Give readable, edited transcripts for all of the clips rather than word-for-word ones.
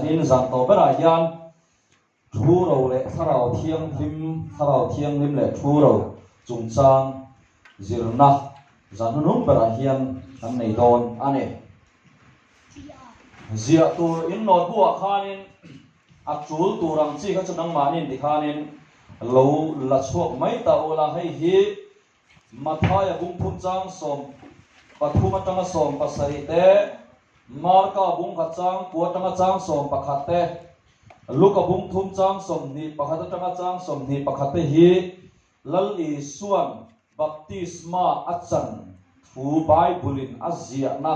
Zanin zan tawh berah hian Thu ro leh Thlarau Thianghlim, Thlarau Thianghlim leh Thu ro chungchang zirna zan hnuhnung berah hian kan nei dawn a ni. Ziah tur in notebook ah khanin a tul tur ang chi kha chu nangmahni inti khanin lo la chhuak mai ta ula, hei hi Mathaia bungphum chang 13 atanga 17 te, Marka bungkhat chang kua atanga chang 11 te, Luka bungthum chang 21 atanga chang 21 te hi Lal Isuan baptisma a chan thu Bible-in a ziahna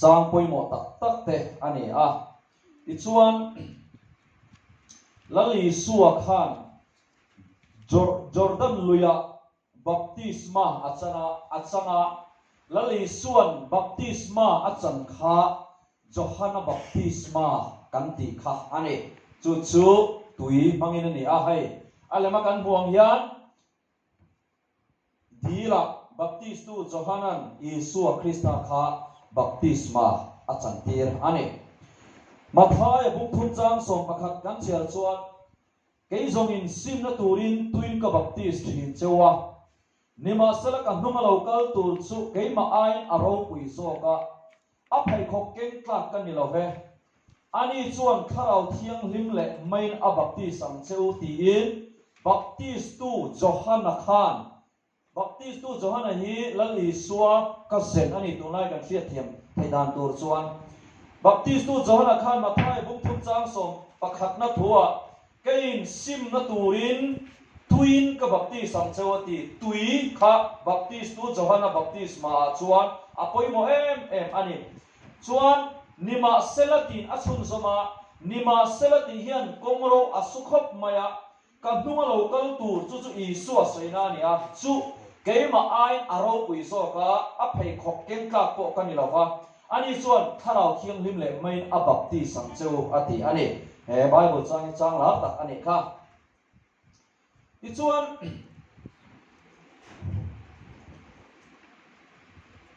chang pawimawh tak tak te a ni a. Tichuan, Lal Isua khan Jordan luiah baptisma a chan a, a chang a. Lal Isua'n baptisma a chan kha Johana baptisma kan tih kha a ni. Chu chu tui hmangin a ni a, hei a lema kan hmuh ang hian Dila baptistu Johana'n Isua Krista kha baptisma a chantir a ni. Mathaia bungthum chang 11 kan chhiar chuan Kei zawngin simna turin tuin ka baptis thin cheu a, nimahsela ka hnung a lo kal tur chu keimah aiin a ropui zawk a, a pheikhawk keng tlak ka ni lo ve. Ani chuan Thlarau Thianghlim leh meiin a baptis ang che u tiin Baptistu Johana khan Baptistu Johana hi Lal Isua ka zen a ni tunlai kan hriatthiam theih dan tur chuan Baptistu Johana khan Matthai bungthum chang 11na thuah Keiin simna turin tuiin ka baptis ang cheu a ti. Tui kha Baptistu Johana baptisma ah chuan a pawimawh em em a ni. Chuan nimahsela tiin a chhunzawm a, nimahsela tih hian kawngro a su khawp mai a, Ka hnung a lo kal tur chu chu Isua sawina a ni a, chu keimah aiin a ropui zawk a, a pheikhawk keng tlak pawh ka ni lo va, ani chuan Thlarau Thianghlim leh meiin a baptis ang che u a ti a ni. He Bible chang hi chang lar tak a nih kha. Tichuan,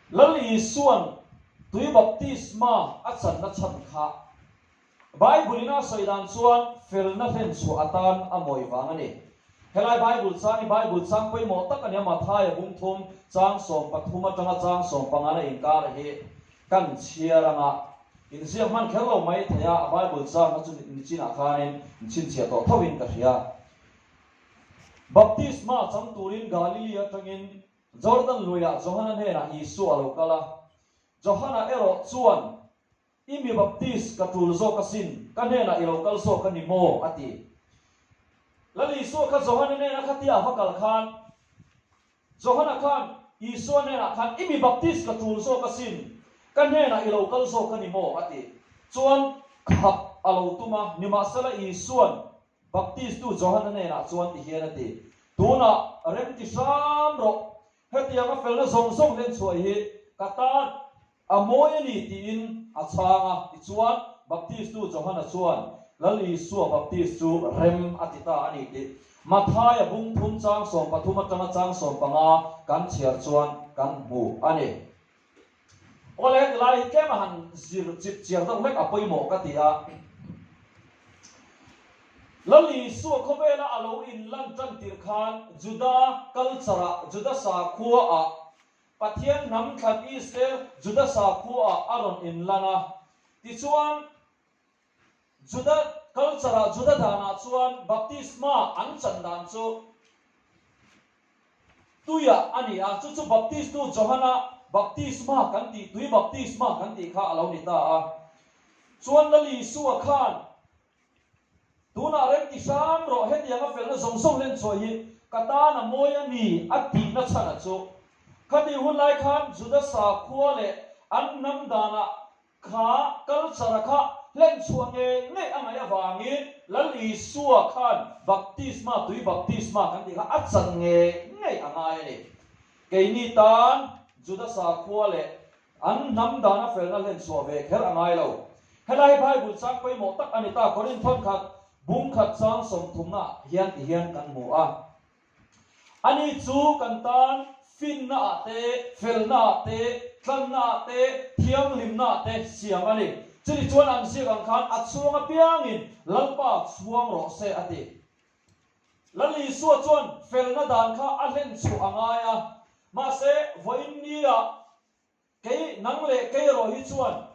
Lal Isua'n tui baptisma a channa chhan kha Bible-in a sawi dan chuan felna hlen chhuah atan a mawi vang a ni. Helai Bible chang hi Bible chang pawimawh tak a ni a, Mathaia bungthum chang 13 atanga chang 15 a inkar hi kan chhiar anga inziak hman kher lo mai thei a, a Bible chang kha chu nichinah khanin inchhinchhiah tawh thovin ka hria. Baptisma chang turin Galili atangin Jordan luiah Johana hnenah Isua a lo kal a, Johana erawh chuan I mi baptis ka tul zawk asin, ka hnenah i lo kal zawk a ni maw? a ti. Lal Isua kha Johana hnena khatia a va kal khan, Johana khan Isua hnenah khan, I mi baptis ka tul zawk asin, ka hnenah i lo kal zawk a ni maw? a ti. Chuan khap a lo tum a, nimahsela Isua'n Baptistu Johana hnenah chuan ti hian a ti, Tunah remti hram rawh, hetianga felna zawng zawng hlen chhuah hi ka tan A mawi a ni tiin a chhang a, tichuan Baptistu Johana chuan Lal Isua baptis chu rem a ti ta a ni tih Mathaia bungthum chang 13 atanga chang 15 kan chhiar chuan kan hmu a ni. Awle hetilai hi tlem a han zir chip chiar deuh hlek a pawimawh ka ti a. Lal Isua khawvela a lo inlan tan tirh khan Juda culture ah, Juda sakhua ah Pathian hnam thlan Israel Juda sakhuaah a rawn inlan a. Tichuan, Juda culture-ah, Juda danah chuan baptisma an chan dan chu tuiah a ni a, chu chu Baptistu Johana baptisma kan tih, tui baptisma kan tih kha a lo ni ta a. Chuan Lal Isua khan Tunah rem ti hram rawh, hetianga felna zawng zawng hlen chhuah hi ka tan a mawi a ni a tihna chhan a chu. Khatih hun lai khan Juda sakhua leh an hnam danah kha culture kha hlen chhuah ngei ngei a ngaih avangin Lal Isua khan baptisma, tui baptisma kan tih kha a chan ngei ngei a ngai a ni. Keini tan Juda sakhua leh An hnam dana felna hlen chhuah ve kher a ngai lo. Helai hi Bible chang pawimawh tak a ni ta. Korinth khat bung khat chang 30 ah hian ti hian kan hmu a. Ani chu kan tan finna ah te, felna ah te, tlanna ah te, thianghlimna ah te siam a ni. Chuni chuan an ziak ang khan a chhuang apiangin Lalpa chhuang rawh se a ti. Lal Isua chuan felna dan kha a hlen chhuah a ngai a, mahse vawiin nia kei nang leh kei erawh hi chuan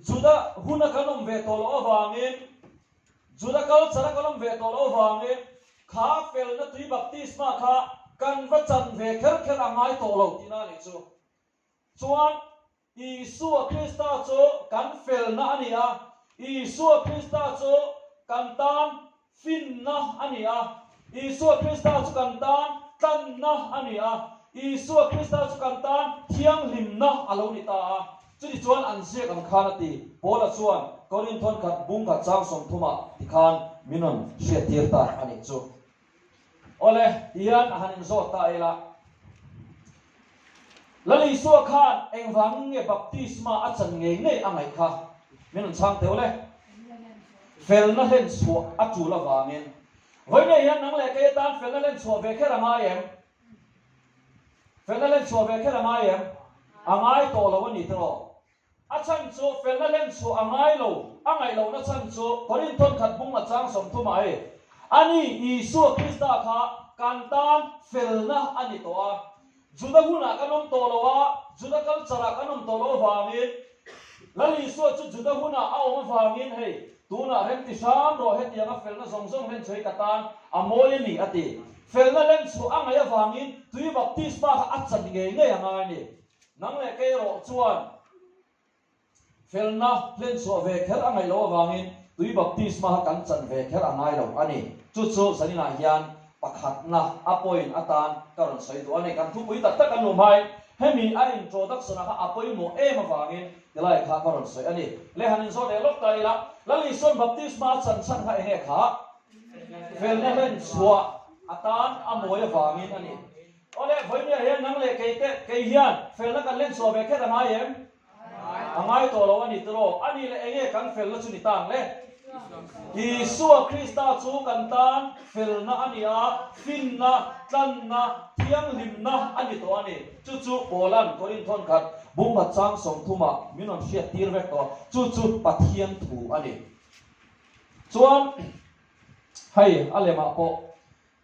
Juda huna kan awm ve tawh loh avangin, Juda culture a kan awm ve tawh loh avangin kha felna tui baptisma kha kan va chan ve kher kher a ngai tawh lo tihna a nih chu. Chuan Isua Krista chu kan felna a ni a, Isua Krista chu kan tan finna a ni a, Isua Krista chu kan tan tlanna a ni a, Isua Krista chu kan tan thianghlimna a lo ni ta a. Chutichuan an ziak ang khan a ti. Paula chuan Korinthon khat bung khat chang sawmthumah tikhan min rawn hriattir ta a nih chu. Awle, tihian a han inzawt ta ila. Lal Isua khan engvangin nge baptisma a chan ngei ngei a ngaih kha? Min rawn chhang teuh le. Felna hlen chhuah a tul avangin. Vawiin hian nang leh kei atan felna hlen chhuah ve kher a ngai em? Felna hlen chhuah ve kher a ngai em? A ngai tawh lo a ni tawh. A chhan chu felna hlen chhuah a ngai lo, a ngaih lohna chhan chu Korinthon khat bung a chang 30 ah hei, Ani, Isua Krista kha kan tan felna a ni tawh a, Juda hunah kan awm tawh lo a, Juda culture ah kan awm tawh loh avangin, Lal Isua chu Juda hunah a awm avangin hei, tunah remti hram rawh hetianga felna zawng zawng hlen chhuah hi ka tan a mawi a ni a ti. Felna hlen chhuah a ngaih avangin tui baptisma kha a chan ngei ngei a ngai a ni. Nang leh kei erawh chuan felna hlen chhuah ve kher a ngaih loh avangin tui baptisma kha kan chan ve kher a ngai lo a ni. Chu chu zaninah hian pakhatna a point atan ka rawn sawi duh a ni. Kan thupui tak tak an luh hmain hemi a introduction ah kha a pawimawh em avangin tilai kha ka rawn sawi a ni. Le han inzawt leh lawk ta ila, Lal Isuan baptisma a chan chhan kha enge kha? Felna hlen chhuah atan a mawi avangin a ni. Awle, vawinia hian nang leh kei te, kei hian felna kan len chhuah ve kher a ngai em? A ngai tawh lo a ni tiraw? A nih leh enge kan felna chu ni ta ang le? Isua Krista chu kan tan felna a ni a, finna, tlanna, thianghlimna a ni tawh a ni. Chu chu Paula'n Korinthon khat bunghat chang 30ah min rawn hriat tir vek tawh. Chu chu Pathian thu a ni. Chuan hei a lemah pawh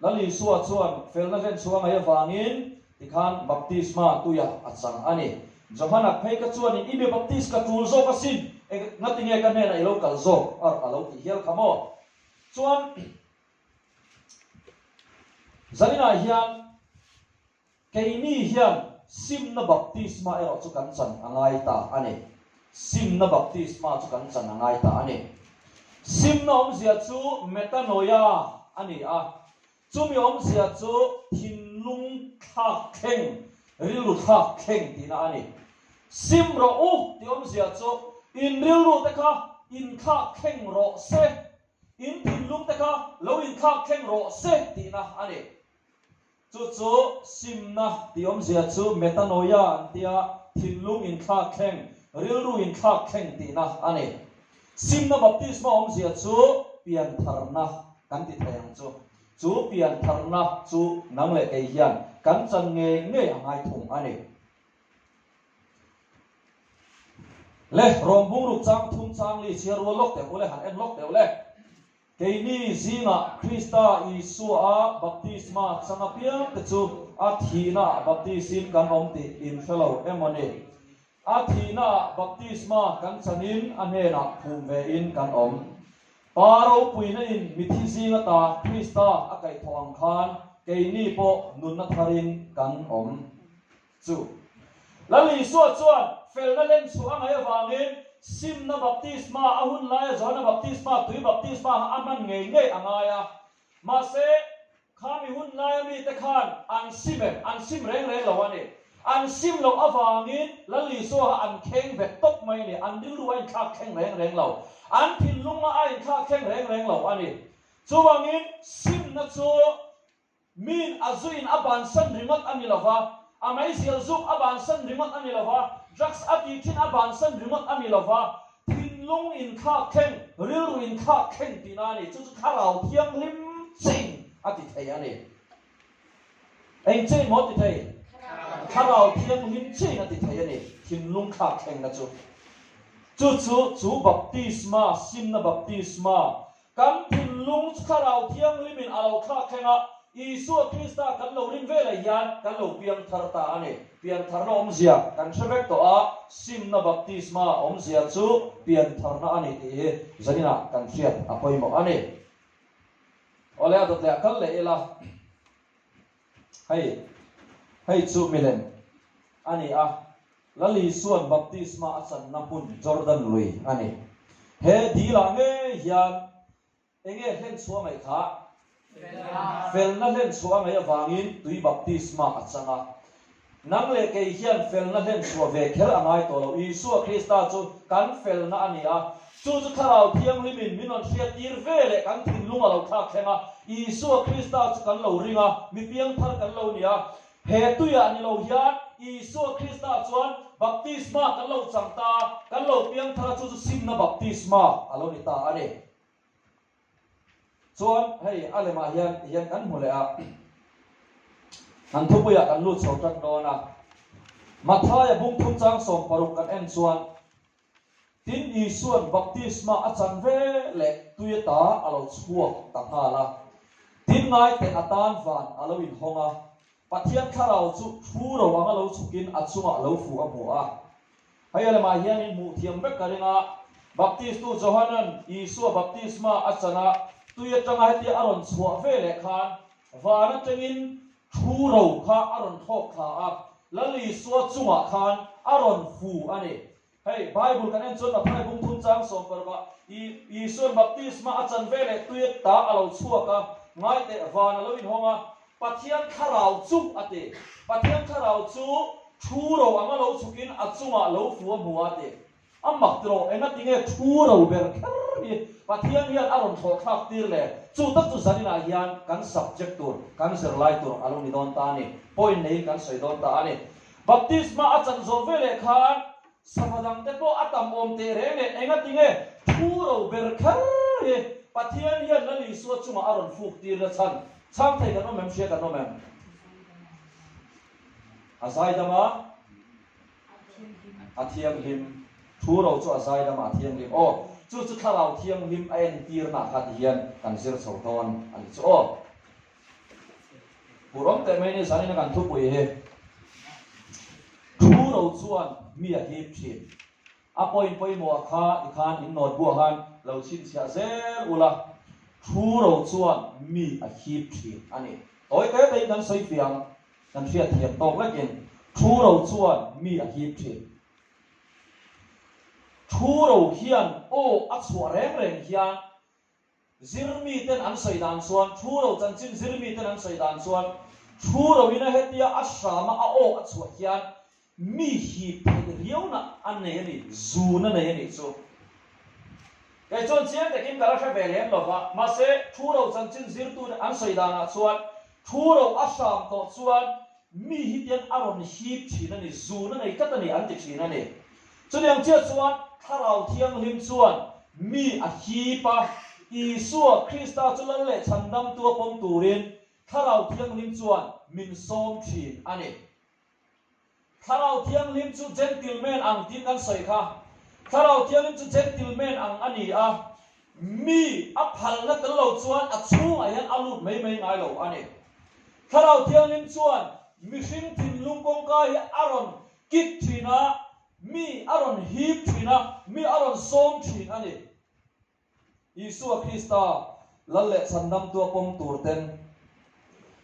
Lal Isua chuan felna hlen chhuah a ngaih avangin tikhan baptisma tuia a chang a ni. Johana phei ka chuanin i be baptis ka tul zawk asin, eng ngatinge ka hnenah i lo kal zawk a a lo tih hial kha maw? Chuan zaninah hian Keini hian simna baptisma erawh chu kan chan a ngai ta a ni. Simna baptisma chu kan chan a ngai ta a ni. Simna awmzia chu metanoia a ni a, chumi awmzia chu thinlung thlak thleng, rilru thlak thleng tihna a ni. Sim rawh u tih awmzia chu in rilru te kha inthlak thleng rawh se, in thinlung te kha lo inthlak thleng rawh se tihna a ni. Chu chu simna tih awmzia chu metanoia an tia, thinlung inthlak thleng, rilru inthlak thleng tihna a ni. Simna baptisma awmzia chu piantharna kan ti thei ang chu. Chu piantharna chu nang leh kei hian kan chan ngei ngei a ngai thung a ni. Le, Rawng bungruk chang thum chang li chhiar rual lawk teh u le, han en lawk teh u le. Keini zingah Krista Isua-a baptisma chang apiangte chu a thihnaah baptisin kan awm tih in hre lo emaw ni? A thihnaah baptisma kan chanin a hnenah phum vein kan awm. Pa ropuina in mithi zing ata Krista a kaihthawh ang khan keini pawh nunna tharin kan awm. Chu Lal Isua chuan felna len chhuah a ngaih avangin simna baptisma a hun laia Johana baptisma, tui baptisma kha a hman ngei ngei a ngai a. Mahse, khami hun laia mite khan an sim em? An sim reng reng lo a ni. An sim loh avangin Lal Isua kha an kheng vet tawp mai a ni. An rilru a inthlak thleng reng reng lo. An thinlunga a inthlak thleng reng reng lo a ni. Chuvangin simna chu Miin a zuin a bansan ringawt a ni lo va, a meizial zuk a bansan ringawt a ni lo va, drugs a tih thin a bansan ringawt a ni lo va, thinlung inthlak thleng, rilru inthlak thleng tihna a ni. Chu chu thlarau thianghlim chain a ti thei a ni. Eng chain maw ti thei? Thlarau thianghlim chain a ti thei a ni, thinlung thlak thlengna chu. Chu chu chu baptisma, simna baptisma, kan thinlung Thlarau Thianghlimin a lo thlak thleng a, Isua Krista kan lo rin veleh hian kan lo piang thar ta a ni. Piantharna awmzia kan hre vek tawh a, simna baptisma awmzia chu piantharna a ni tih hi zaninah kan hriat a pawimawh a ni. Awle a dawt leh a kal leh ila, hei hei chu milem a ni a, Lal Isua'n baptisma a channa hmun Jordan lui a ni. He dilah ngei hian enge hlen chhuah ngaih kha? Felna hlen chhuah a ngaih avangin tui baptisma a chang a. Nang leh kei hian felna hlen chhuah ve kher a ngai tawh lo. Isua Krista chu kan felna a ni a. Chu chu Thlarau Thianghlimin min rawn hriattir ve leh kan thinlung a lo thlak thleng a. Isua Krista chu kan lo ring a, mi piangthar kan lo ni a. He tuiah ni lo hian Isua Krista chuan baptisma kan lo chang ta a, kan lo piang thar a, chu chu simna baptisma a lo ni ta a ni. Chuan hei a lemah hian hian kan hmu leh a, kan thupuiah kan lut chho tan dawn a. Mathaia bungthum chang 16 kan en chuan, Tin, Isua'n baptisma a chan ve leh tui ata a lo chhuak ta nghal a. Tin, ngaite atan van a lo inhawng a, Pathian thlarau chu thu ro anga lo chhukin a chungah lo fu a hmu a. Hei a lemah hian in hmuh thiam vek ka ring a, Baptistu Johana'n Isua baptisma a chan a, tui atanga hetia a rawn chhuah ve leh khan van atangin thu ro kha a rawn thlawk thla a, Lal Isua chungah khan a rawn fu a ni. Hei, Bible kan en chuan Matthai bung thum chang 16 ah Isua'n baptisma a chan ve leh tui ta a lo chhuak a, ngaiteh van a lo inhawng a, Pathian thlarau chu a ti. Pathian thlarau chu thu ro anga lo chhukin a chungah lo fu a hmu a ti. A mak tiraw, engati nge thu ro ber kher hi Pathian hian a rawn thlawh thlak tir le? Chu tak chu zaninah hian kan subject tur, kan zirlai tur a lo ni dawn ta a ni. Point neiin kan sawi dawn ta a ni. Baptisma a chan zawh veleh khan sava dangte pawh a tam awm teh reng leh engati nge thu ro ber kher hi Pathian hian Lal Isua chungah a rawn fuk tir na chhan chhang thei kan awm em hria kan awm em? A zaidam a, a thianghlim. Thu ro chu a zaidam a, a thianghlim. Aw, chu chu Thlarau Thianghlim a entirna kha ti hian kan zir chho dawn a ni chu aw. Pu rawng teh mai ni zanin a kan thupui hi thu ro chuan mi a hip thin. A point pawimawh kha tikhan in nawt buah khan lo chhinchhiah zel ula, thu ro chuan mi a hip thin a ni. Tawi te tein kan sawi fiah ang, kan hriatthiam tawk lekin thu ro chuan mi a hip thin. Thu ro hian aw a chhuah reng reng hian Zirmiten an sawi dan chuan, thu ro chanchin zirmiten an sawi dan chuan, thu roin a hetia a hrama a aw a chhuah hian mi hip theih riauna a nei a ni, zun a nei a nih chu. Kei chuan chiang takin ka la hre ve lem lo va, mahse thu ro chanchin zirtute an sawi danah chuan thu ro a hram tawh chuan mi hi tian a rawn hip thin a ni, zun a nei tlat a ni an ti thin a ni. Chutiang chiah chuan Thlarau Thianghlim chuan mi a hip a, Isua Krista chu Lal leh Chhandamtua pawm turin Thlarau Thianghlim chuan min sawm thin a ni. Thlarau Thianghlim chu gentleman ang tiin kan sawi kha. Thlarau Thianghlim chu gentleman ang a ni a, mi a phalna tel lo chuan a chhungah hian a lut mai mai ngai lo a ni. Thlarau Thianghlim chuan mihring thinlung kawngka hi a rawn kik thin a, mi a rawn hip thin a, mi a rawn sawm thin a ni. Isua Krista, Lal leh Chhandamtua pawm tur ten.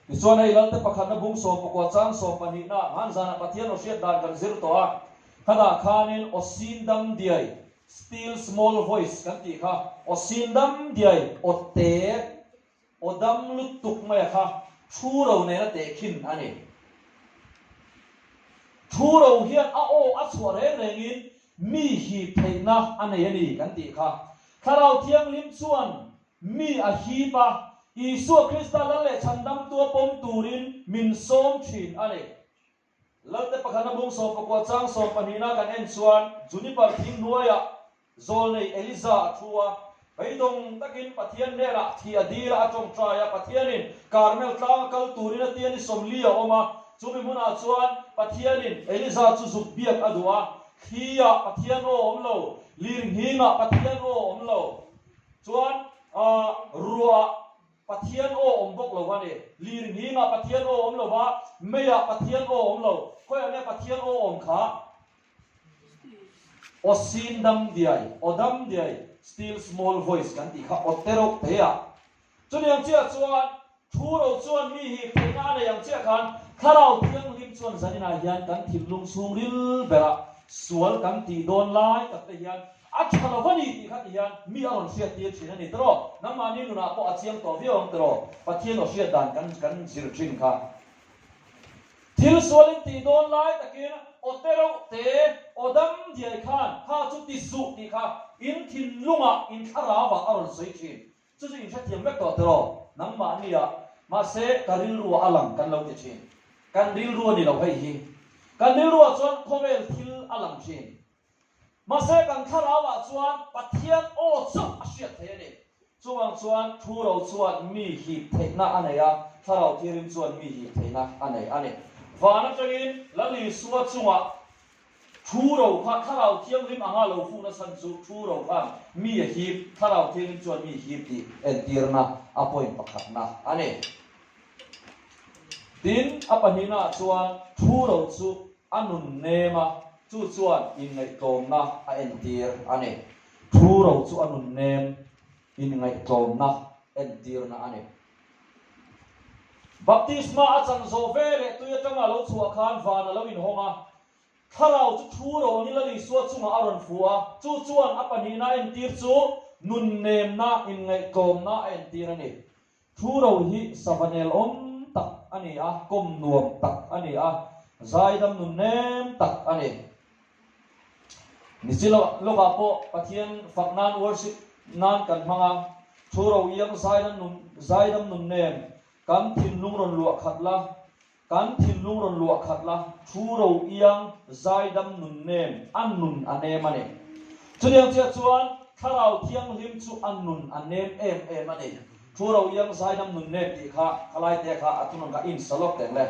Tichuan hei Lalte pakhatna bung 19 chang sawmpahnihna hmanzanah Pathian aw hriat dan kan zir tawh a, khatah khanin aw sin dam diai, still small voice, kan tih kha, aw sin dam diai, aw te, Aw dam lutuk mai a kha thu ro nena tehkhin a ni. Thu ro hian a aw a chhuah reng rengin mi hip theihna a nei a ni kan tih kha. Thlarau Thianghlim chuan mi a hip a, Isua Krista Lal leh Chhandamtua pawm turin min sawm thin a ni. Lalte pakhatna bung 19 chang sawmpahnihna kan en chuan Juniper thing hnuaiah Zawlnei Eliza a thu a, beidawng takin Pathian hnenah thi a dil a, a tawngtai a, Pathianin Karmel tlanga kal turin a tia ni 40 a awm a, chumi hmunah chuan Pathianin Eliza chu zuk biak a duh a, thli ah Pathian aw awm lo. Lirnghingah Pathian aw awm lo. Chuan ruah Pathian aw awm bawk lo a ni. Lirnghingah Pathian aw awm lo va, meiah Pathian aw awm lo. Khawiah nge Pathian aw awm kha? Aw sin dam diai, aw dam diai, still small voice kan tih kha aw te reuh te a. Chutiang chiah chuan thu ro chuan mi hi theihna a nei ang chiah khan Thlarau Thianghlim chuan zaninah hian kan thinlung chhungril berah sual kan tih dawn lai tak te hian a tha lo a ni tih kha ti hian mi a rawn hriat tir thin a ni tiraw? Nangmahni nunah pawh a chiang tawh viau ang tiraw? Pathian aw hriat dan kan kan zir thin kha. Thil sual in tih dawn lai takin aw te reuh te aw dam diai khan kha chu ti suh tih kha in thinlungah in thlarauah a rawn sawi thin. Chu chu in hrethiam vek tawh tiraw? Nangmahni ah mahse ka rilru ah a lang kan lo ti thin. Kan rilru a ni lo hei hi. Kan rilru ah chuan khawvel thil a lang thin. Mahse kan thlarau ah chuan Pathian aw chauh a hriat theih a ni. Chuvang chuan thu ro chuan mi hip theihna a nei a, thlarau thianghlim chuan mi hip theihna a nei a ni. Van atangin Lal Isua chungah thu ro kha thlarau thianghlim anga lo fuhna chhan chu thu ro khan mi a hip, thlarau thianghlim chuan mi hip tih entirna a point pakhatna a ni. Tin, a pahnihnaah chuan thu ro chu A nun nem a, chu chuan inngaihtlawmna a entir a ni. Thu ro chu a nun nem inngaihtlawmna entirna a ni. Baptisma a chan zawh ve leh tui atanga a lo chhuah khan van a lo inhawng a, Thlarau chu thu ro angin Lal Isua chungah a rawn fu a, chu chuan a pahnihna entir chu nun nemna, inngaihtlawmna a entir a ni. Thu ro hi savanel awm tak a ni a, kawm nuam tak a ni a, zaidam nun nem tak a ni. Nichi lawkah pawh Pathian fak nan worship nan kan hmang a, thu ro iang zaidam nun nem kan thinlung rawn luah khat la, Kan thinlung rawn luah khat la, thu ro iang zaidam nun nem a nun a nem a ni. Chutiang chiah chuan Thlarau Thianghlim chu a nun a nem em em a ni. Thu ro iang zaidam nun nem tih kha khalai te kha a thunawn kha in sa lawk teng le.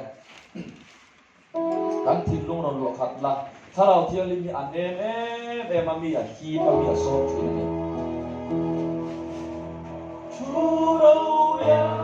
Kan thinlung rawn luah khat la, Thlarau Thianghlim hi a nem em em a, mi a hip a, mi a sawm thin a ni. Thu ro iang.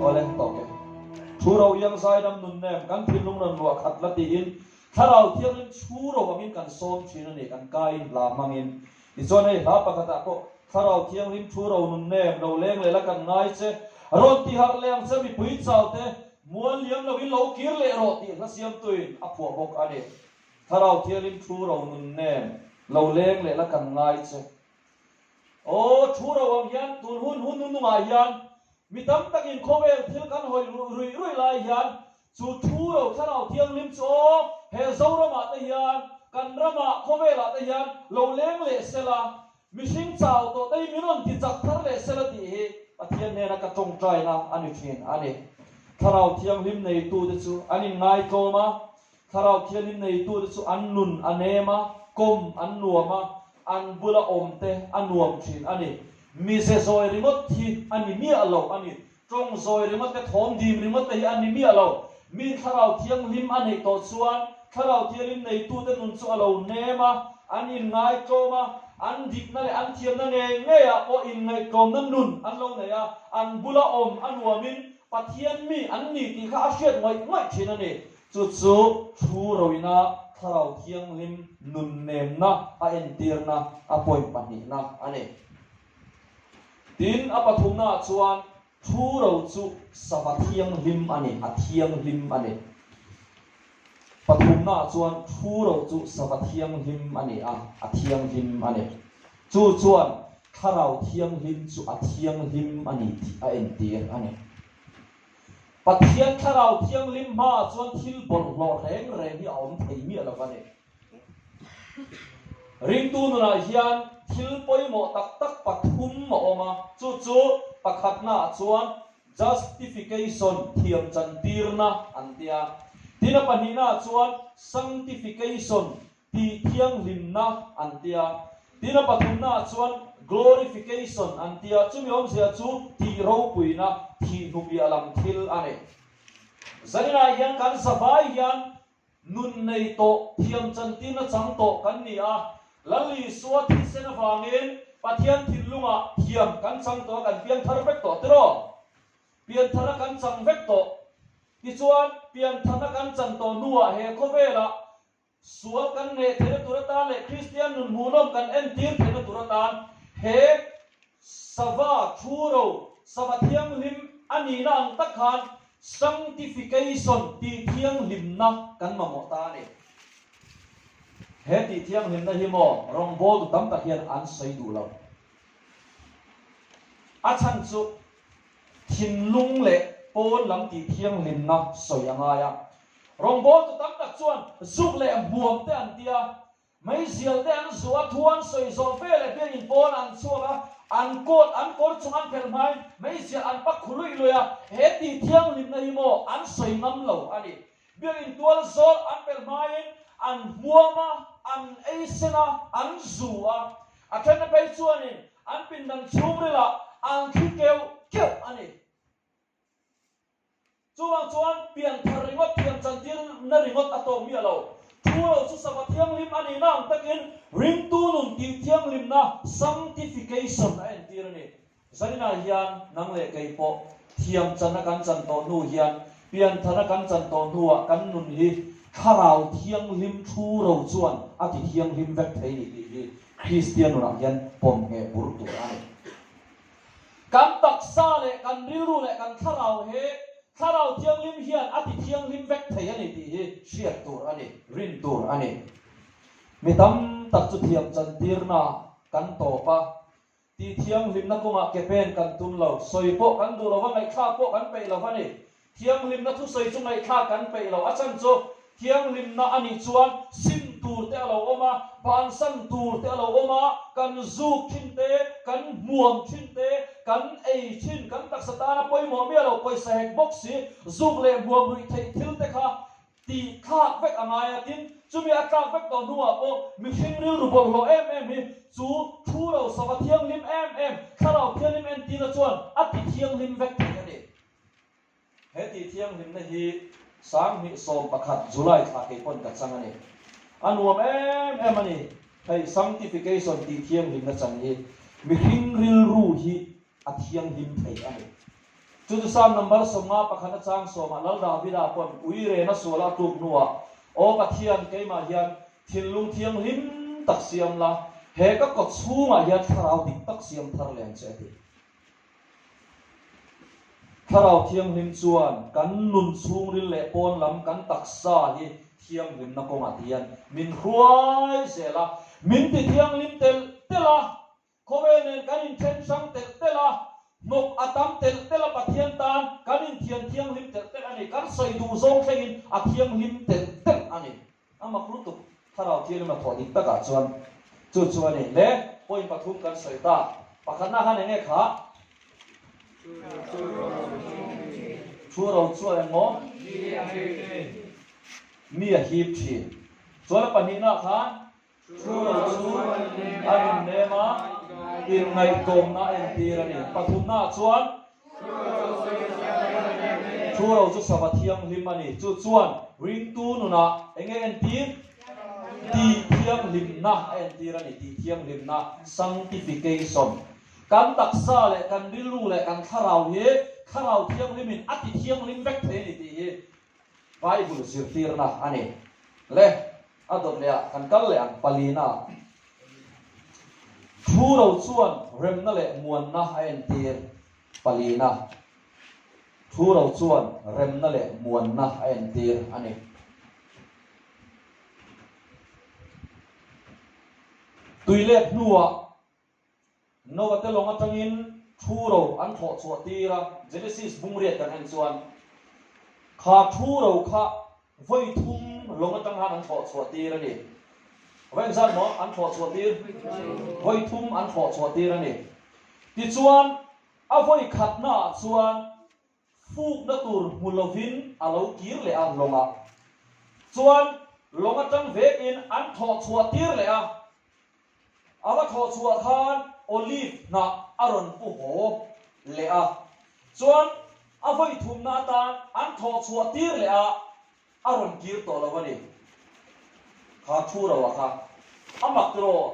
Awle tawk e. Thu ro iang zaidam nun nem kan thinlung rawn luah khat la tiin Thlarau Thianghlim chhu ro angin kan sawm thin a ni kan kain hla hmangin. Tichuan hei hla pakhatah pawh Thlarau Thianghlim thu ro nun nem lo leng leh la kan ngai che rawn ti harh leh ang che mipui chau te mual liam loin lo kir leh rawh tih hla siamtuin a phuah bawk a ni. Thlarau Thianghlim thu ro nun nem lo leng leh la kan ngai che. Aw, thu ro ang hian tun hun hun nunungah hian mi tam takin khawvel thil kan hawi ruih ruih lai hian chu thu ro Thlarau Thianghlim chu aw he Zoramah te hian kan ramah khawvelah te hian lo leng leh sela, mihring chau tawh te hi min rawn ti chak thar leh sela tih hi Pathian hnena ka tawngtaina a ni thin a ni. Thlarau Thianghlim neitute chu an inngaitawm a, Thlarau Thianghlim neitute chu an nun a nem a, kawm an nuam a, an bula awmte a nuam thin a ni. Mize zawi ringawt hi a ni miah lo a ni. Tawng zawi ringawt te, thawm dim ringawt te hi a ni miah lo. Min Thlarau Thianghlim a neih tawh chuan Thlarau Thianghlim neitute nun chu a lo nem a, an inngaihtlawm a, an dikna leh an thiamna ngei ngeiah pawh inngaihtlawmna nun an lo nei a, an bula awm a nuamin Pathian mi an ni tih kha a hriat ngawih ngawih thin a ni. Chu chu thu roina Thlarau Thianghlim nunnemna a entirna a point pahnihna a ni. Tin, a pathumnaah chuan thu ro chu sava thianghlim a ni, a thianghlim a ni. Pathumnaah chuan thu ro chu sava thianghlim a ni a, a thianghlim a ni. Chu chuan Thlarau Thianghlim chu a thianghlim a ni tih a entir a ni. Pathian Thlarau Thianghlim hmaah chuan thil bawlhhlawh reng reng hi a awm thei miah lo va ni. Ringtu nunah hian thil pawimawh tak tak pathum a awm a, chu chu pakhatnaah chuan justification, thiam chantirna an ti a. Tin a pahnihnaah chuan sanctification, tih thianghlimna an ti a. Tin a pathumnaah chuan glorification an ti a, chumi awmzia chu tih ropuina, thih hnupiah lam thil a ni. Zaninah hian kan zavai hian Nun nei tawh, thiam chantirna chang tawh kan ni a, Lal Isua thisen avangin Pathian thinlungah thiam kan chang tawh a, kan piangthar vek tawh tiraw? Piantharna kan chang vek tawh. Tichuan, piantharna kan chan tawh hnuah he khawvelah sual kan neh theihna tur atan leh Kristian nun hmuhnawm kan entir theihna tur atan he sava thu ro, sava thianghlim a nihna ang tak khan Sanctification, tih thianghlimna kan mamawh ta a ni. He tih thianghlimna hi maw rawngbawltu tam tak hian an sawi duh lo. A chhan chu thinlung leh pawn lam tih thianghlimna sawi a ngai a. Rawngbawltu tam tak chuan zuk leh hmuam te an tia, Meizial te an zuh a, thu an sawi zawh ve leh biakinn pawn an chhuak a, an coat an kawr chung an phelh hmain meizial an pak khu luih luih a, he tih thianghlimna hi maw an sawi ngam lo a ni. Biakinn tual zawl an pelh hmain an hmuam a, an ei sen a, an zu a, a thenna phei chuanin an pindan chhungrilah an thli keuh keuh a ni. Chuvang chuan pianthar ringawt thiam chantirna ringawt a tawk miah lo. Thu lo chu sava thianghlim a nihna ang takin ringtu nun tih thianghlimna, sanctification, a entir a ni. Zaninah hian nang leh kei pawh thiam channa kan chan tawh hnu hian piantharna kan chan tawh hnuah kan nun hi thlarau thianghlim thu ro chuan a ti thianghlim vek thei ni tih hi Kristian nunah hian pawm ngheh bur tur a ni. Kan taksa leh kan rilru leh kan thlarau he Thlarau Thianghlim hian a ti thianghlim vek thei a ni tih hi hriat tur a ni, rin tur a ni. Mi tam tak chu thiam chantirna kan tawp a, tih thianghlimna kawngah ke pen kan tum lo, sawi pawh kan duh lo va, ngaihthlak pawh kan peih lo va ni. Thianghlimna thusawi chu ngaihthlak kan peih lo. A chhan chu thianghlimna a nih chuan sim tur te a lo awm a, bansan tur te a lo awm a, kan zuk thin te, kan hmuam thin te, kan ei thin, kan taksa tana pawimawh miah lo, pawisa hek bawk si, zuk leh hmuam ruih theih thil te kha tih thlak vek a ngai a. Tin, chumi a tlak vek tawh hnuah pawh mihring rilru bawlhhlawh em em hi chu thu lo sava thianghlim em em, thlarau thianghlim entirna chuan a ti thianghlim vek thei a ni. He tih thianghlimna hi 2011 July thla kei pawn ka chang a ni. A nuam em em a ni. Hei sanctification tih thianghlimna chan hi mihring rilru hi a thianghlim thei a ni. Chu chu Psalm number 51 a chang sawmah Lal Davida pawn ui rena suala a tluk hnuah, Aw Pathian, keimah hian thinlung thianghlim tak siam la, he ka kaw chhungah hian thlarau dik tak siam thar leh ang che a ti. Thlarau Thianghlim chuan kan nun chhungril leh pawn lam kan taksa hi thianghlimna kawngah ti hian min hruai zel a, min ti thianghlim telh telh a, khawvel nen kan inthen hrang telh telh a, hnawk a tam telh telh a Pathian tan kan inthian thianghlim telh telh a ni, kan sawi duh zawng thlengin a thianghlim telh telh a ni. A mak lutuk, Thlarau Thianghlim a thawh dik takah chuan chu chu a ni. Le, point pathum kan sawi ta. Pakhatna khan eng nge kha? Thu ro chuan eng maw? Mi a hip thin. Chuan a pahnihna khan Thu ro chu a innem a, inngaihtlawmna a entir a ni. Pathumnaah chuan Thu ro chu sava thianghlim a ni. Chu chuan ringtu nunah eng nge entir? Tih thianghlimna a entir a ni. Tih thianghlimna, sanctification. Kan taksa leh kan rilru leh kan thlarau hi Thlarau Thianghlimin a ti thianghlim vek thei a ni tih hi Bible zirtirna a ni. Le, a dawt leh ah kan kal leh ang palina. Thu ro chuan remna leh muanna a entir palina. Thu ro chuan remna leh muanna a entir a ni. Tuilet hnuah Noah te lawng atangin thu ro an thlawh chhuah tir a, Genesis bungriat kan en chuan kha thu ro kha vawi thum lawng atang khan an thlawh chhuah tir a ni. Vawi engzat maw an thlawh chhuah tir? Vawi thum an thlawh chhuah tir a ni. Tichuan, a vawi khatnaah chuan fukna tur hmu lovin a lo kir leh a lawngah. Chuan, lawng atang vekin an thlawh chhuah tir leh a. A va thlawh chhuah khan olive hnah a rawn pu haw leh a. Chuan, a vawi thumna atan an thlawh chhuah tir leh a. A rawn kir tawh lo a ni. Kha thu ro a kha. A mak tiraw?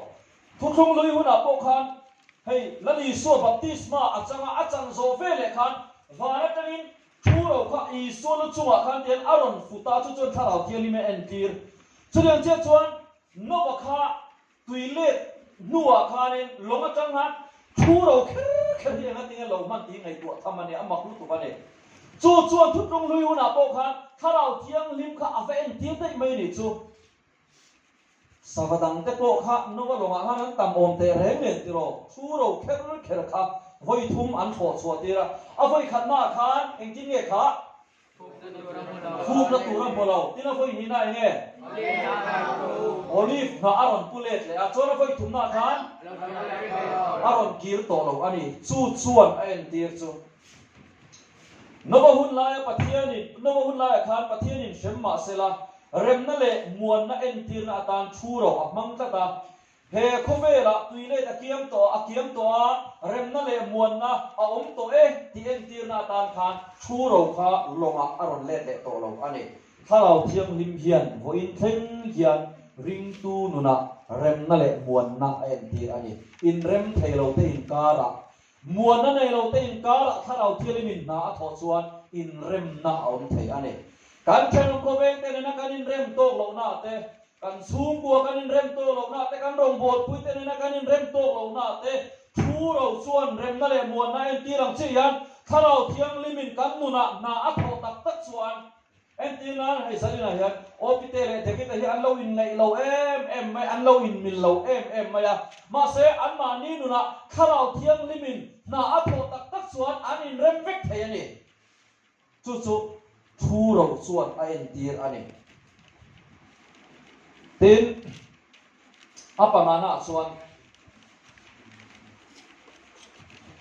Thuthlung lui hunah pawh khan hei Lal Isua baptisma a changa a chan zawh ve leh khan van atangin thu ro kha Isua lu chungah khan tian a rawn fut a, chu chuan Thlarau Thianghlim a entir. Chutiang chiah chuan Nova kha Tui let hnuah khanin lawng atang khan thu ro kher kher hi enga tinge lo hman tih ngaihtuah tham a ni, a mak lutuk a ni. Chu chuan thutlung hlui hunah pawh khan Thlarau Thianghlim kha a va entir daih mai ni chu. Sava dangte pawh kha Nova lawngah khan an tam awm teh reng nen tiraw, thu ro kher kher kha vawi thum an thlawh chhuah tir a, a vawi khatnaah khan engtin nge kha Fukna tur a hmu lo. Tin a vawi hnihna eng nge? Olive hnah a rawn pu let leh a, chuan a vawi thumnaah khan a rawn kir tawh lo a ni. Chu chuan a entir chu Nova hun laia Pathianin Nova hun laiah khan Pathianin hrem mah sela remna leh muanna entirna atan thu ro a hmang tlat a. He khawvelah tui let a kiam tawh a kiam tawh a, remna leh muanna a awm tawh e tih entirna atan khan thu ro kha lawngah a rawn let leh tawh lo a ni. Thlarau Thianghlim hian vawiin thleng hian ringtu nunah remna leh muanna a entir a ni. Inrem thei lo te inkarah, muanna nei lo te inkarah Thlarau Thianghlimin hna a thawh chuan inremna a awm thei a ni. Kan thenawm khawveng te nena kan inrem tawk lohna te, Kan chhungkua kan inrem tawk lohna te, kan rawngbawlpui te nena kan inrem tawk lohna te, thu ro chuan remna leh muanna entir ang chiah hian Thlarau Thianghlimin kan nunah hna a thawh tak tak chuan entir nan hei Zalina hian Opite leh David-a hi an lo inngaih lo em em mai, an lo inmil lo em em mai a. Mahse, anmahni nunah Thlarau Thianghlimin hna a thawh tak tak chuan an inrem vek thei a ni. Chu chu thu ro chuan a entir a ni. Tin, a pangana chuan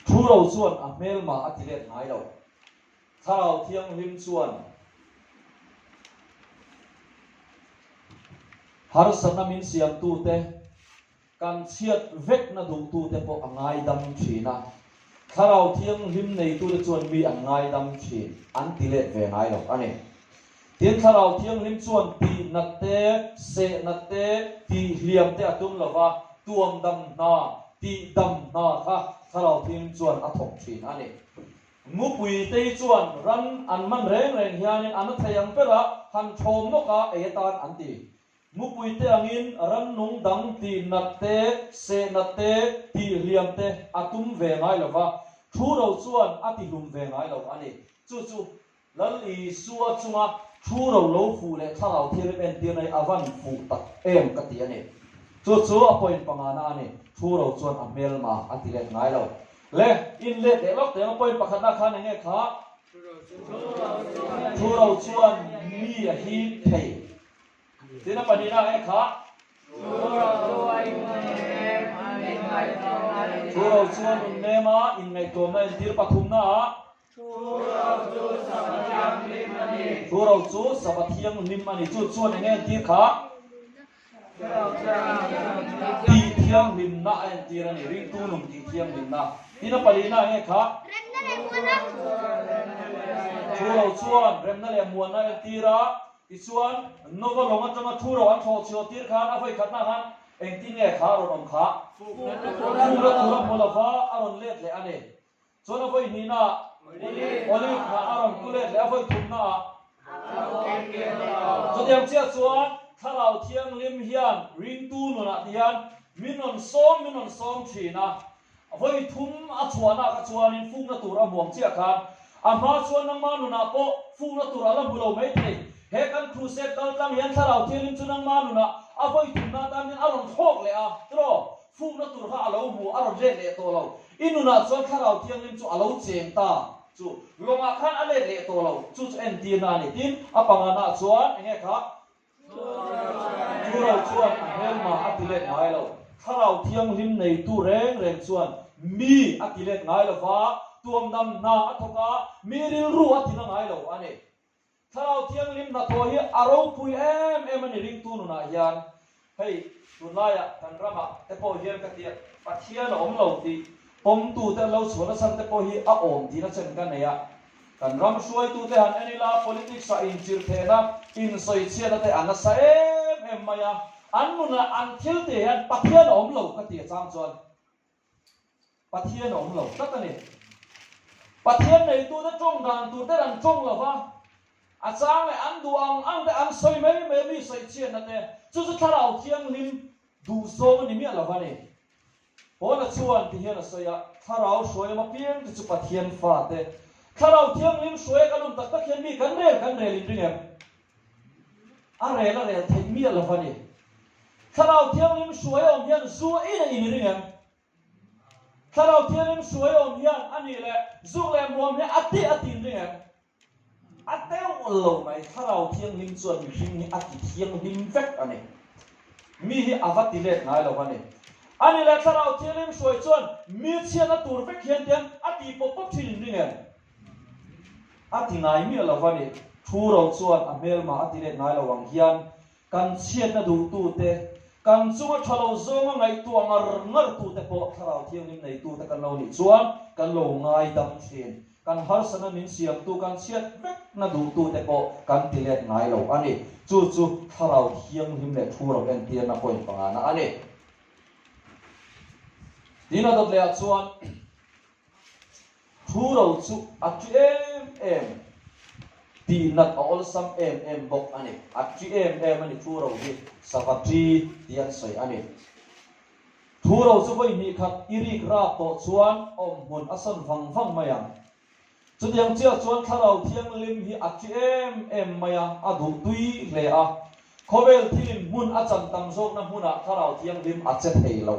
thu ro chuan a hmelma a ti let ngai lo. Thlarau Thianghlim chuan harsatna min siamtute Kan chhiat vekna duhtute pawh a ngaidam thin a, Thlarau Thianghlim neitute chuan mi an ngaidam thin an ti let ve ngai lo a ni. Tin, Thlarau Thianghlim chuan tihnat te, sehnat te, tihhliam te a tum lo va, tuamdam hna, tihdam hna kha Thlarau Thianghlim chuan a thawk thin a ni. Mupuite hi chuan ran an man reng reng hianin a na thei ang bera han thawm nawk a ei atan an ti. Mupuite angin rannung dang tihnat te, sehnat te, tihhliam te a tum ve ngai lo va, thu ro chuan a tihlum ve ngai lo a ni. Chu chu Lal Isua chunga thu ro lo fuh leh Thlarau Thianghlim entirna hi a van fuh tak em ka ti a ni. Chu chu a point pangana a ni, thu ro chuan a hmelma a ti let ngai lo. Le, in let leh lawk teh ang a point pakhatna khan enge kha? Thu ro chuan mi a hip thei. Tin a pahnihna e kha. Thu ro chuan nunnem a inngaihtlawmna entir pathumna ah. Thu ro chu sava thianghlim a ni. Chu chuan enge entir kha? Tih thianghlimna a entir a ni. Ringtu nun tih thianghlimna. Tin a palihna enge kha? Thu ro chuan remna leh muanna a entir a. Tichuan, Nova lawng atanga thu ro an thlawh chhuah tir khan a vawi khatna khan engtin nge kha a rawn awm kha? Fukna tur a hmu lova a rawn let leh a ni. Chuan a vawi hnihnaah Olive hnah a rawn pu let leh a vawi thumnaah Chutiang chiah chuan Thlarau Thianghlim hian ringtu nunah ti hian min rawn sawm min rawn sawm thin a. Vawi thum a chhuahna kha chuanin fukna tur a hmuam chiah khan a hma chuan nangma nunah pawh fukna tur a la hmu lo mai thei. He kan crusade kal tlang hian Thlarau Thianghlim chu nangma nunah a vawi thumna atan hian a rawn thlawk leh a, tiraw? Fukna tur kha a lo hmu, a rawn let leh tawh lo. I nunah chuan Thlarau Thianghlim chu a lo cheng ta chu lawngah khan a let leh tawh lo. Chu chu entirna a ni. Tin, a pangana chuan eng nge kha? Thuro chuan a hmelma a ti let ngai lo. Thlarau Thianghlim neitu reng reng chuan mi a ti let ngai lo va, tuamdam hna a thawk a, mi rilru a tina ngai lo a ni. Thlarau Thianghlim hnathawh hi a ropui em em a ni ringtu nunah hian. Hei, tunlaiah kan ramah te pawh hian ka tia Pathian a awm lo tih pawmtute an lo chhuah nachhan te pawh hi a awm tihna chen ka nei a. Kan ram hruaitute han en ila politics-ah inchirhthehna, insawichhiatna te a nasa em em mai a. An nunah an thil tih hian Pathian a awm lo ka ti a chang chuan. Pathian a awm lo tlat a ni. Pathian neitute tawng dan tur ten an tawng lo va, a chang leh an duh ang ang te an sawi mai mai a mi sawi chhiatna te, chu chu Thlarau Thianghlim duhzawng a ni miah lo va ni. Paula chuan ti hian a sawi a, Thlarau hruai awm apiang te chu Pathian fate. Thlarau Thianghlim hruai a kan awm tak tak hian mi kan rel kan rel in ring em? A rel a rel theih miah lo va ni. Thlarau Thianghlim hruai a awm hian zu a in a in ring em? Thlarau Thianghlim hruai awm hian a nih leh zuk leh hmuam hi a tih a tin ring em? A deuh lo mai. Thlarau Thianghlim chuan mihring hi a ti thianghlim vek a ni. Mi hi a va ti let ngai lo a ni. A nih leh Thlarau Thianghlim hruai chuan mi chhiatna tur vek hian tiang a ti pawp pawp thin in ring em? A ti ngai miah lo a ni. Thu ro chuan a hmelma a ti let ngai lo ang hian Kan chhiatna duhtute, kan chunga tha lo zawnga ngaihtuah ngar ngartute pawh Thlarau Thianghlim neitute kan lo nih chuan kan lo ngaidam thin. Kan harsatna min siamtu, kan chhiat vekna duhtute pawh kan ti let ngai lo a ni. Chu chu Thlarau Thianghlim leh Thu ro entirna point pangana a ni. Tin, a dawt lehah chuan. Thu ro chu a ṭi em em, tih nat a awlsam em em bawk a ni. A ṭi em em a ni thu ro hi, sava ṭi tih an sawi a ni. Thu ro chu vawi hnih khat i rik rap tawh chuan awmhmun a sawn vang vang mai ang. Chutiang chiah chuan Thlarau Thianghlim hi a ṭi em em mai a, a duh tui hle a. Khawvel thilin hmun a chan tam zawkna hmunah Thlarau Thianghlim a che thei lo.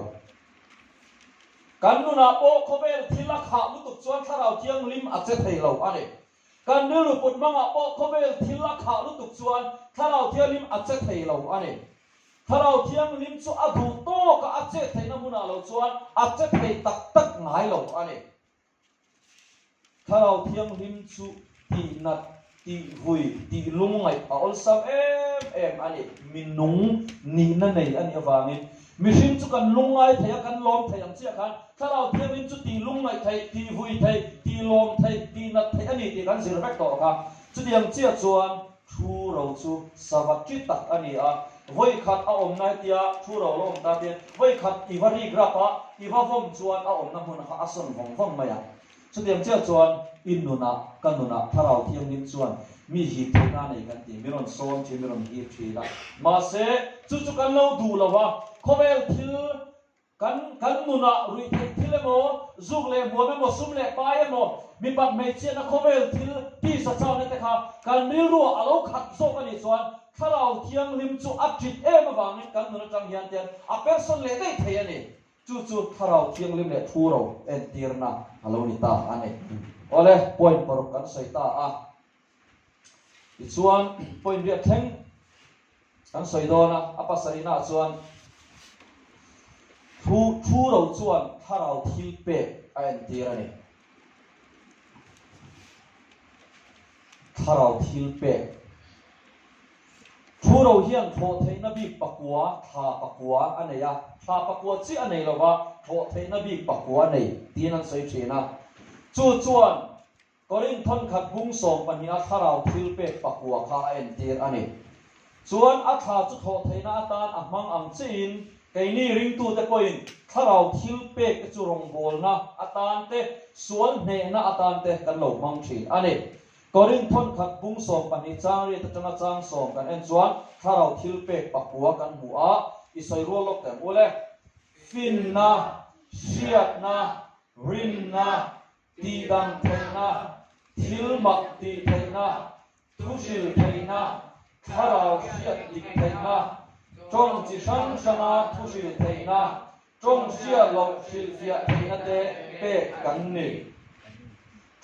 Kan nunah pawh khawvel thil a khah lutuk chuan Thlarau Thianghlim a che thei lo a ni. Kan rilru put hmangah pawh khawvel thil a khah lutuk chuan Thlarau Thianghlim a che thei lo a ni. Thlarau Thianghlim chu a duh tawkah a chet theihna hmunah lo chuan a che thei tak tak ngai lo a ni. Thlarau Thianghlim chu tih nat, tih vui, tih lungngaih a awlsam em em a ni. Mi nung nihna nei a nih avangin mihring chu kan lungngai thei a, kan lawm thei ang chiah khan Thlarau Thianghlim chu tih lungngaih theih, tih vui theih, tih lawm theih, tih nat theih a ni tih kan zir vek tawh kha. Chutiang chiah chuan Thu ro chu sava ṭi tak a ni a, vawi khat a awmna hetia thu ro lo awm ta te, vawi khat i va rik rap a, i va vawm chuan a awmna hmun kha a sawn vawng vawng mai a. Chutiang chiah chuan i nunah, ka nunah Thlarau Thianghlim chuan mi hip theihna a nei kan ti, mi rawn sawm ṭhin, mi rawn hip ṭhin a. Mahse, chu chu kan lo duh lo a, khawvel thil Kan kan nunah ruih theih thil emaw, zuk leh hmuam emaw, sum leh pai emaw, mipat hmeichhiatna khawvel thil tisa chauhna te kha kan rilruah a lo khat zawk a nih chuan Thlarau Thianghlim chu a ṭit em avangin kan nun aṭang hian tian a persawn leh daih thei a ni. Chu chu Thlarau Thianghlim leh Thu ro entirna a lo ni ta a ni. Awle, point paruk kan sawi ta a. Tichuan, point riat thleng Kan sawi dawn a, a pasarihnaah chuan thu thu ro chuan thlarau thil pek a entir a ni. Thlarau thil pek. Thu ro hian thlawh theihna bik pakua, thla pakua a nei a, thla pakua chiah a nei lova, thlawh theihna bik pakua a nei tiin an sawi thin a. Chu chuan Korinth thawnkhat bung 12 a thlarau thil pek pakua kha a entir a ni. Chuan a thla chu thawh theihna atan a hmang ang chiin keini ringtute pawhin thlarau thil pek te chu rawngbawlna atan te, sual hnehna atan te kan lo hmang thin a ni. Korinth thawnkhat bung 12 chang riat atanga chang sawm kan en chuan thlarau thil pek pakua kan hmu a, i sawi rual lawk teh ang u le. Finna, hriatna, rinna, Tihdang theihna, thil mak tih theihna, thuhril theihna, thlarau hriat dik theihna, tawng chi hrang hranga thuhril theihna, tawng hriat loh hrilhfiah theihna te pek kan ni.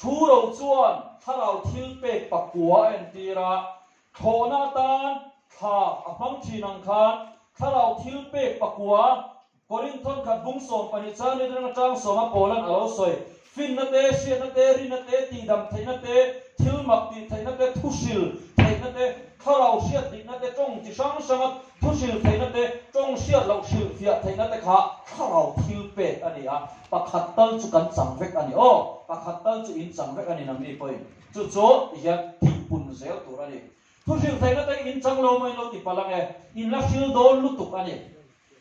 Thu ro chuan thlarau thil pek pakua a entir a, thlawhna atan thla a hmang thin ang khan. Thlarau thilpek pakua Korinth thawnkhat bung 12 chang ni atanga chang sawma Paulan a lo sawi, Finna te, hriatna te, rinna te, tihdam theihna te, thil mak tih theihna te, thuhril theihna te, thlarau hriat dikna te, tawng chi hrang hranga thuhril theihna te, tawng hriat loh hrilhfiah theihna te kha thlarau thil pek a ni a, pakhat tal chu kan chang vek a ni. Aw, pakhat tal chu in chang vek a ni nangni pawhin. Chu chu tihian tihpun zel tur a ni. Thuhril theihna te in chang lo maw in lo ti palh ang e, in la hril dawn lutuk a ni.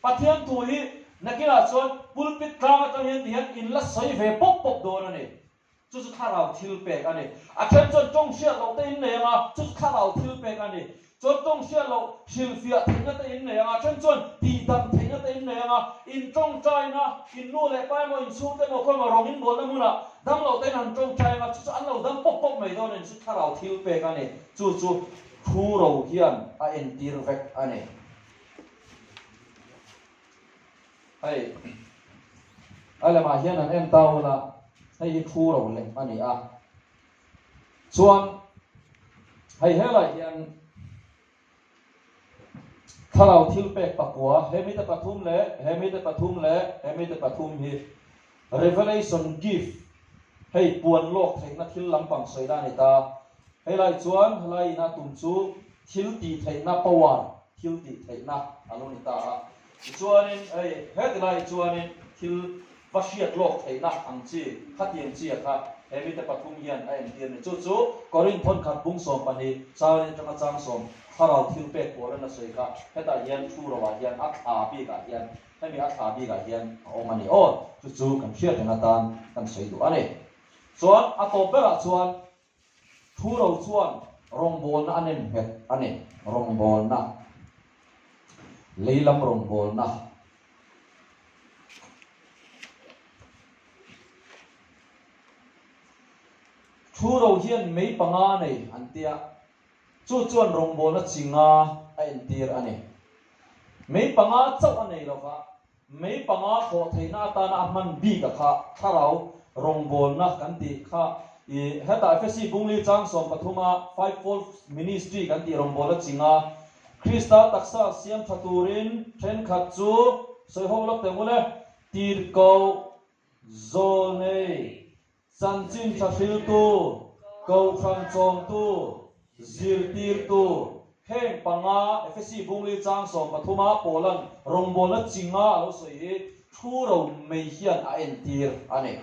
Pathian thu hi nakinah chuan pulpit tlang atang hian ti hian in la sawi ve pawp pawp dawn a ni. Chu chu thlarau thil pek a ni. A then chuan tawng hriat loh te in nei ang a, chu chu thlarau thil pek a ni. Chuan tawng hriat loh hrilhfiah theihna te in nei ang a, a then chuan tihdam theihna te in nei ang a, in tawngtaina, in nu leh pa emaw, in chhungte emaw khaw emaw rawng in bawlna hmunah dam loh te in han tawngtai ang a, chu chu an lo dam pawp pawp mai dawn a ni. Chu thlarau thil pek a ni. Chu chu thu ro hian a entir vek a ni. Hei a lemah hian an en ta ula, hei hi thu ro lem a ni a. Chuan hei helaiah hian thlarau thil pek pakua, he mite pathum leh he mite pathum leh he mite pathum hi Revelation gift, hei puan lawk theihna thil lampang sawi na a ni ta. Helai chuan helai ina tum chu thil tih theihna power, thil tih theihna a lo ni ta a. Tichuanin hei heti lai chuanin thil va hriat lawk theihna ang chi, khatiang chi a kha he mite pathum hian a entir a ni. Chu chu Korinth thawnkhat bung 12 changin atanga chang sawm thlarau thil pek pawl an la sawi kha hetah hian thu roah hian a thla bikah hian hemi a thla bikah hian a awm a ni aw. Chu chu kan hriat reng atan kan sawi duh a ni. Chuan a tawp berah chuan Thu ro chuan rawngbawlna a nem nghet a ni. Rawngbawlna, lei lam rawngbawlna. Thu ro hian mei panga a nei an tia, chu chuan rawngbawlna chi nga a entir a ni. Mei panga chauh a nei lova, Mei panga thawh theihna atana a hman bik a kha thlarau rawngbawlna kan tih kha i hetah Efesi Bungli chang 13 a Fivefold Ministry kan tih rawngbawlna chinga Krista taksa siam tha turin thenkhat chu sawi ho lawk teh ngul e, tirhkoh, zawlnei, Chanchin tha hriltu, Kohhran chawmtu, zirtirtu, heng panga Efesi Bungli chang 13 a Paulan rawngbawlna chinga a lo sawi hi thu ro mai hian a entir a ni.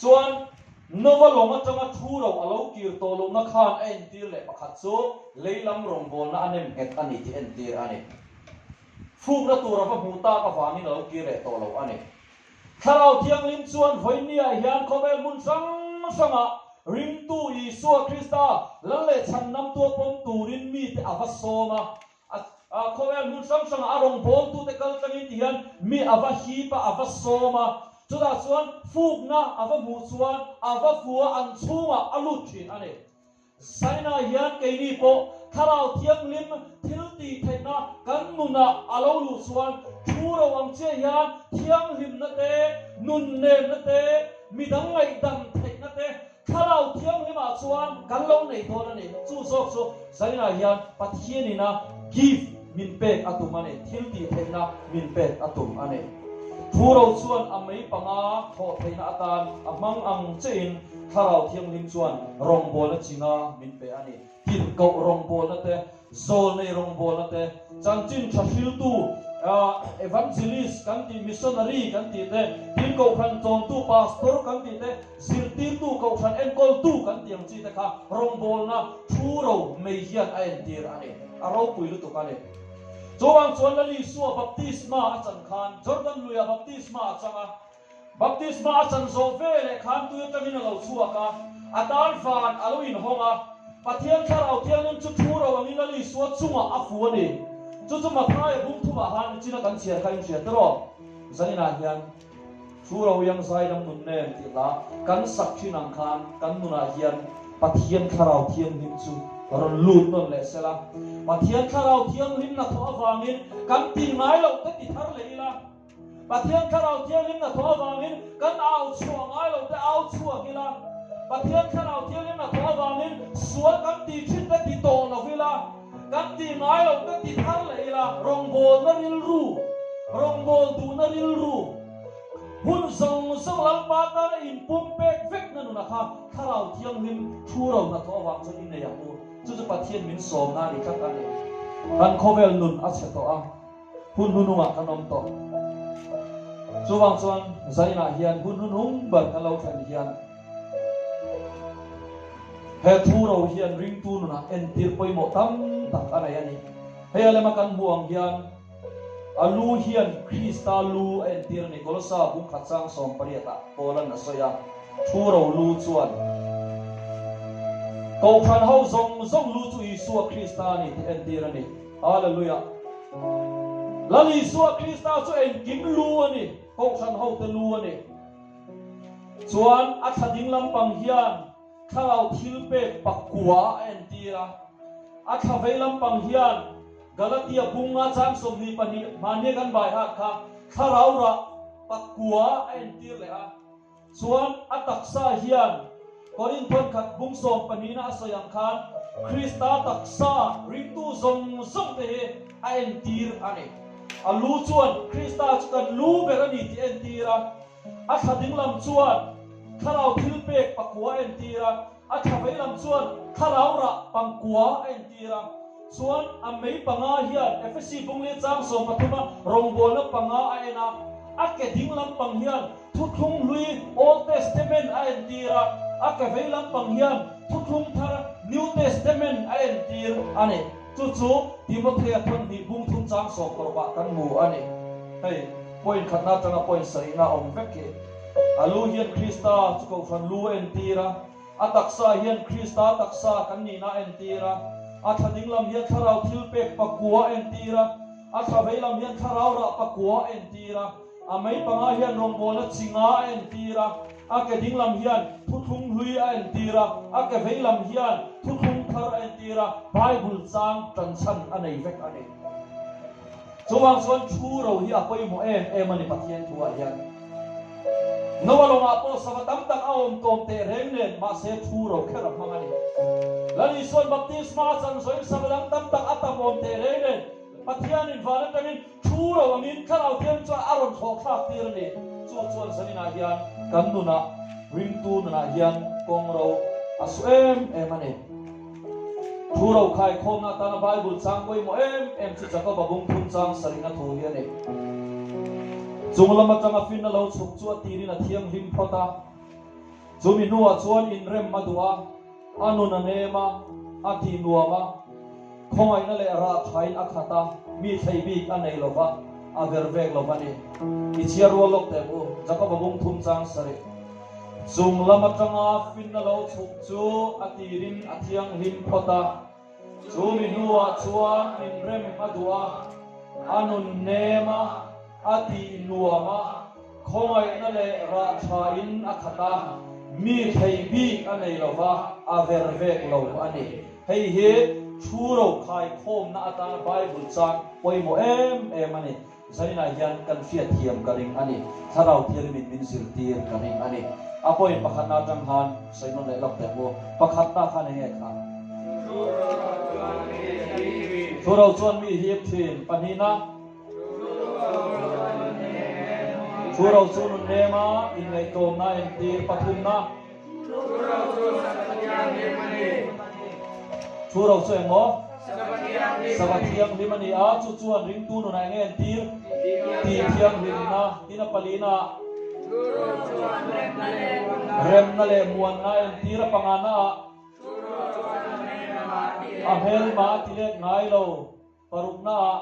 Chuan Nova lawng atanga thu ro a lo kir tawh lohna khan a entir leh pakhat chu lei lam rawngbawlna a nem nghet a ni tih entir a ni. Fukna tur a va hmuh tak avangin a lo kir leh tawh lo a ni. Thlarau Thianghlim chuan vawinia hian khawvel hmun hrang hrangah ringtu Isua Krista Lal leh Chhandamtu a pawm turin mite a va sawm a. A khawvel hmun hrang hrangah a rawngbawltute kal tlangin ti hian mi a va hip a, a va sawm a. Chutah chuan fukna a va hmuh chuan a va fu a, an chhungah a lut thin a ni. Zainah hian keini pawh Thlarau Thianghlim thil tih theihna kan nunah a lo luh chuan thu ro ang chiah hian thianghlimna te, nunnemna te, midang ngaihdam theihna te Thlarau Thianghlimah chuan kan lo nei dawn a ni. Chu zawk chu zainah hian Pathianina gift min pek a tum a ni, thil tih theihna min pek a tum a ni. Thu ro chuan a mei panga thawh theihna atan a hmang ang chiahin Thlarau Thianghlim chuan rawngbawlna chinga min pe a ni. Tirhkoh rawngbawlna te, zawlnei rawngbawlna te, chanchin tha hriltu, evangelist kan tih, missionary kan tih te, tin kohhran chawntu, pastor kan tih te, zirtirtu, kohhran enkawltu kan tih ang chi te kha rawngbawlna thu ro mei hian a entir a ni. A ropui lutuk a ni. Chuvang chuan Lal Isua baptisma a chan khan Jordan luiah baptisma a chang a. Baptisma a chan zawh ve leh khan tui atangin a lo chhuak a, a tan van a lo inhawng a. Pathian Thlarau Thianghlim chu thu ro angin Lal Isua chungah a fu a ni. Chu chu Mathaia bung thumah khan nichina kan chhiar kha in hria tiraw? Zaninah hian thu ro iang zaidam nun nen tih hla kan sak thin ang khan kan nunah hian Pathian Thlarau Thianghlim chu rawn lut nawn leh sela. Pathian Thlarau Thianghlim hnathawh avangin kan tih ngai loh te ti thar leh ila. Pathian Thlarau Thianghlim hnathawh avangin kan au chhuah ngai lo te au chhuak ila, Pathian Thlarau Thianghlim hnathawh avangin sual kan tih thin te ti tawh lo ila, Kan tih ngai loh te ti thar leh ila, rawngbawlna rilru, rawngbâwl duhna rilru, hun zawng zawng Lalpa tana inpumpek vekna nuna kha Thlarau Thianghlim thu ro hnathawh avang chuan i nei ang u. Chu chu Pathian min sawmna a ni tlat a ni. Kan khawvel nun a chhe tawh a, hun hnunungah kan awm tawh. Chuvang chuan zainah hian hun hnunung ber kan lo thlen hian, He thu ro hian ringtu nunah entir pawimawh tam tak a nei a ni. Hei a lema kan hmuh ang hian a lu hian Krista lu a entir a ni. Kolosa bungkhat chang sawmpariatah Paulan a sawi a, Thu ro lu chuan Kohhran ho zawng zawng lu chu Isua Krista a ni tih entir a ni. Hallelujah! Lal Isua Krista chu engkim lu a ni, Kohhran hote lu a ni. Chuan a thla ding lampang hian thlarau thil pek pakua a entir a, a thla vei lampang hian Galatia bunga chang 22 hmania kan bai hat kha thlarau rah pakua a entir leh a. Chuan a taksa hian Korinth khat bung sawmpahnihna a sawi ang khan Krista taksa ringtu zawng zawng te hi a entir a ni. A lu chuan Krista chu kan lu ber a ni tih a entir a, a thla ding lam chuan thlarau thilpek pakua a entir a, a thla vei lam chuan thlarau rah pangkua a entir a. Chuan a mei panga hian Efesi bungli chang 13 a rawngbawlna panga a en a, a ke ding lampang hian Thuthlung hlui, Old Testament, a entir a, a ke vei lampang hian Thuthlung thar, New Testament, a entir a ni. Chu chu Timothea thawnhnih bung thum chang 16 ah kan hmu a ni. Hei point khatna atanga point sarihna a awm vek hi. A lu hian Krista chu Kohhran lu a entir a, a taksa hian Krista taksa kan nihna a entir a, a thla ding lam hian thlarau thilpek pakua a entir a, a thla vei lam hian thlarau rah pakua a entir a. A mei panga hian rawngbawlna chi nga a entir a, a ke ding lam hian thuthlung hlui a entir a, a ke vei lam hian thuthlung thar a entir a, Bible chang ṭanchhan a nei vek a ni. Chuvang chuan thu ro hi a pawimawh em em a ni Pathian thuah hian. Noa lawngah pawh sava tam tak a awm tawm teh reng nen, mahse thu ro kher a hmang a ni. Lal Isua'n baptisma a chan zawhin sava dang tam tak a tam awm teh reng nen, Pathianin van atangin Thu lo angin Thlarau Thianghlim chuan a rawn thlawh thlak tir a ni. Chu chuan zaninah hian kan nunah, ringtu nunah hian kawng ro a su em em a ni. Thu ro khaikhawmna atana Bible chang pawimawh em em chu Jakoba bung thum chang sarihna thu hi a ni. Chung lam atanga finna lo chhuk chu a tirin a thianghlim phawt a. Chumi hnuah chuan inrem a duh a, a nun a nem a, a tih nuam a, khawngaihna leh rah thain a khat a, mi thlei bik a nei lo va, a ver vek lo va ni. I chhiar rual lawk teh u, Jakoba bung thum chang sarih. Chung lam atanga finna lo chhuk chu a tirin a thianghlim phawt a. Chumi hnuah chuan inrem a duh a, a nun nem a, a tih nuam a, khawngaihna leh rah thain a khat a, mi thei bik a nei lo va, a ver vek lo a ni. Hei hi thu ro khaikhawmna atana Bible chang pawimawh em em a ni. Zainah hian kan hriatthiam ka ring a ni. Thlarau Thianghlimin min zirtir ka ring a ni. A point pakhatna atang khan sawi nawn leh lawk teh u. Pakhatna khan eng nge kha? Thu ro chuan mi hip thin. Pahnihna? Thu ro chu nun nema inngaihtlawmna entir. Pathumna? Thu ro chu eng maw? Sava thianghlim a ni a, chu chuan ringtu nunah eng nge an tir? Tih thianghlimna tin a palina remna leh muanna a entir a pangana ah a hmelma a ti let ngai lo. Parukna ah.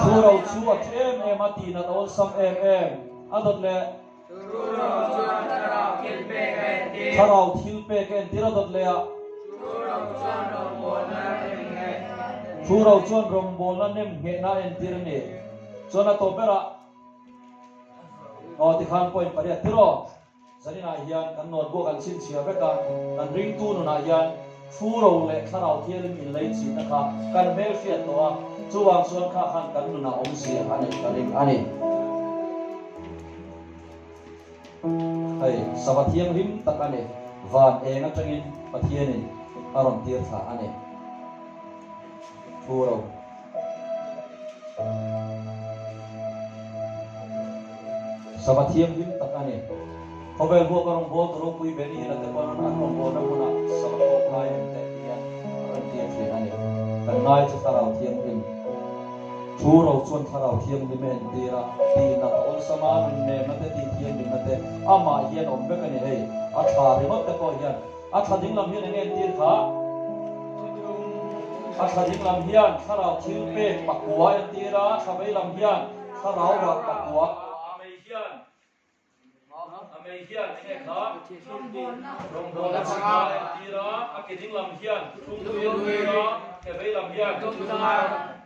Thu ro chu a thi em em a, tihnat a awlsam em em. A dawt leh. Thlarau thil pek a entir a dawt leh ah. Thu ro chuan rawngbawlna nem nghehna a entir a ni. Chuan a tawp berah. Aw tikhan point pariat tiraw. Zaninah hian kan notebook an chhinchhiah vek a, kan ringtu nunah hian thu ro leh thlarau thialim inlei chihna kha kan hmelhriat tawh a, chuvang chuan kha khan kan nunah awmzia a neih ka ring a ni. Hei, sava thianghlim tak a ni. Van eng atangin Pathianin. a rawn tir thla a ni. Thu ro. Sava thianghlim tak a ni. Khawvel huapa rawngbawltu ropui Benny Hinn-a te pawn an rawngbawlna hmunah sava khawk lai reng teh ti hian a rawn tir thin a ni. Kan ngai chu Thlarau Thianghlim. Thu ro chuan Thlarau Thianghlim a entir a, tihna ka awlsam a, nunnemna te, tihthianghlimna te amah hian awm vek a ni hei. A thla ringawt te pawh hian A thla dinglam hian eng entir kha? A thla dinglam hian thlarau thil pek pakua entir a, thla vei lam hian thlarau rah pakua. A mei hian A mei hian eng nge kha? Rawngbawlna chi kha entir a, a ke dinglam hian thuthlung hlui entir a, ke vei lam hian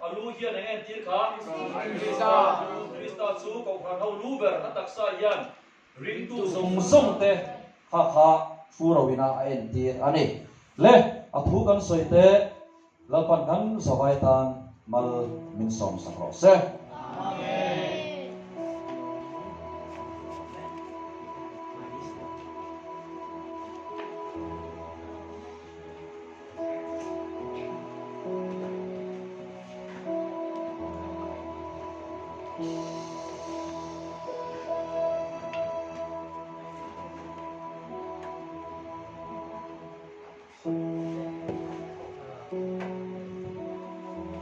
a lu hian eng entir kha? Krista lu, Krista chu Kohhran ho lu ber, a taksa hian Ringtu zawng zawng te kha kha thu roina a entir a ni. Le, a thu kan sawi te Lalpan kan zavai tan mal min sawm sak rawh se. Amen.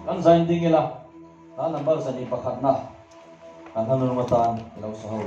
Kan zain ding ila, hla number 101 na kan hla nung atan i lo sa ho leh.